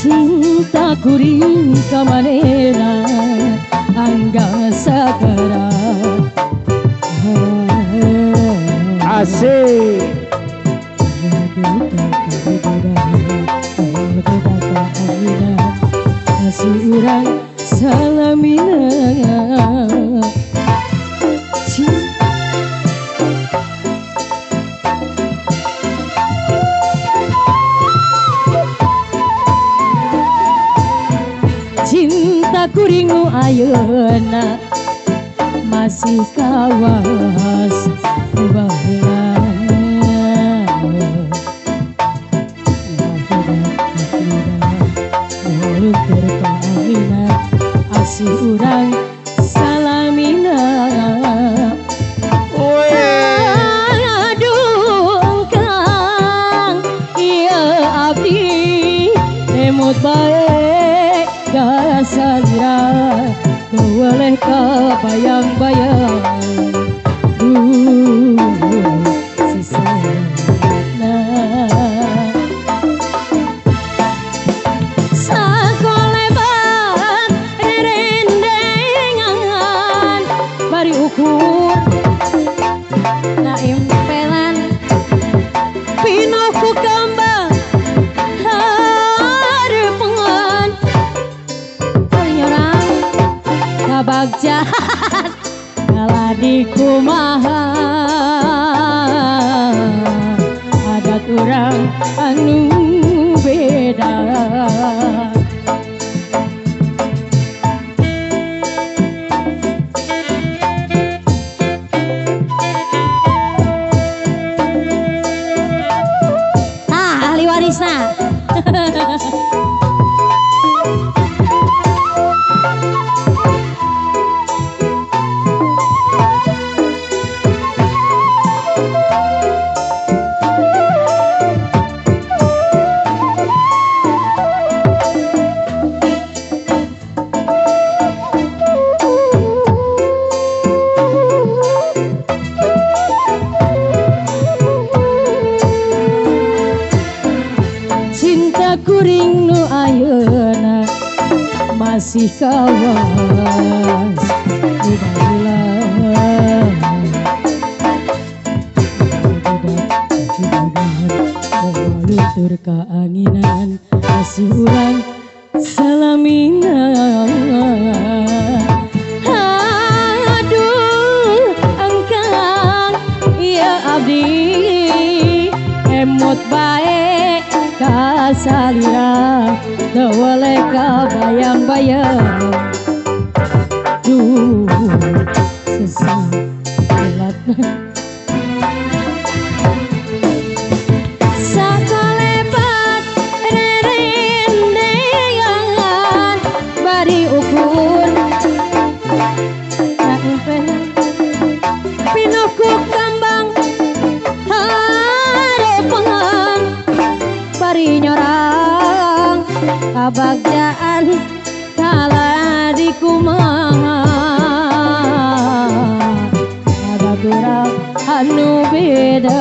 Cinta kuring ka manehna angga sagara. Asik. Kasih urang salamina. Cinta kuring nu ayeuna masih kawas baheula. Luntur kaamina asih urang salamina. Aduh kang ieu abdi emut bae kasalira teu weleh kabayang-bayang. Duh sesana sakolebat rerendengan bari ukur na impelan pinuh ku kambang hareupeun nyorang kabagjaan kaladi kumaha adat urang anu beda. Nah, ahli warisna. Cinta kuring nu ayeuna masih kawas ku baheula. Luntur kaanginan asih urang salamina. Aduh engkang ieu abdi emut bae kasalira teu weleh kabayang-bayang. Duh sesalat sakolebat rerendengan bari ukur na impelan pinuh ku kambang hareupeun bari nyorang kabagjaan kaladi kumaha adat urang anu beda.